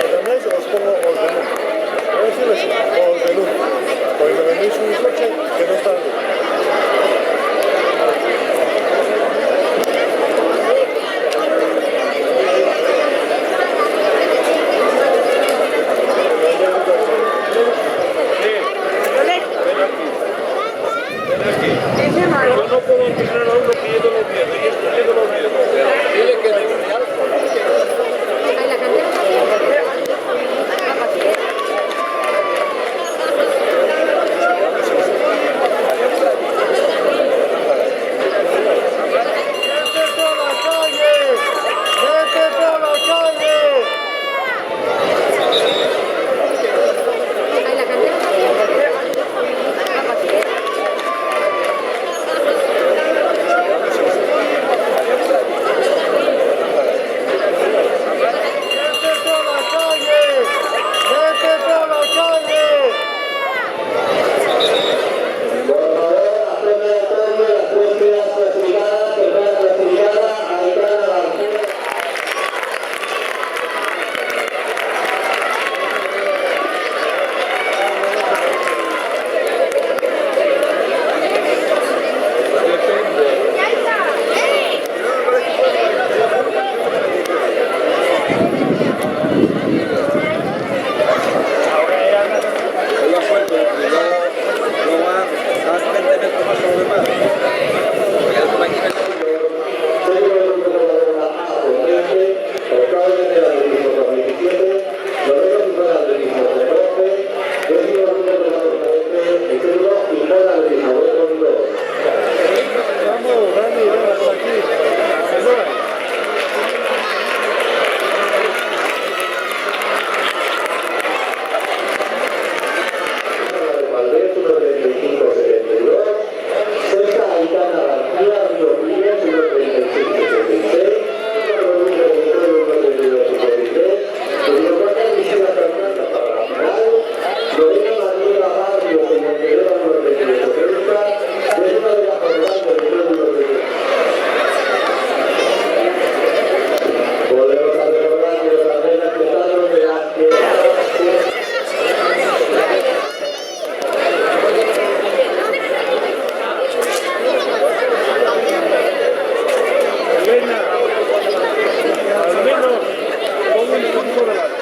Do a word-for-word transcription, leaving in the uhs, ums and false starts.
Entendéis? Os pongo os de nun. Voy a decirles os de nun. Porque me vendéis un coche que no está bien. Yo no puedo entrenar a uno pidiendo los diez, y esto pidiendo los diez. Dile que no. Por favor, a zona de apoyo, las tres primeras clasificadas, primera clasificada, Aitana García. Octavo general de equipos dos mil diecisiete, noveno final de equipos de doce, décimo grupo de la cadete, el turno y bola de Isabel con dos. Vamos, Dani, venga, por aquí. Valdés, uno treinta y cinco setenta y dos. Sexta, Aitana García, Río Pío, uno treinta y seis setenta y seis. Cuarta, Luis Benito, uno treinta y dos cincuenta y tres. Decimocuarta, Lucía Fernández, para la final. Lorena María Barrios, en Montevideo, uno treinta y ocho treinta. Décima de la jornada, uno treinta y ocho. Volvemos a recordar que los atletas que están donde las que Elena, al menos pon un punto delante.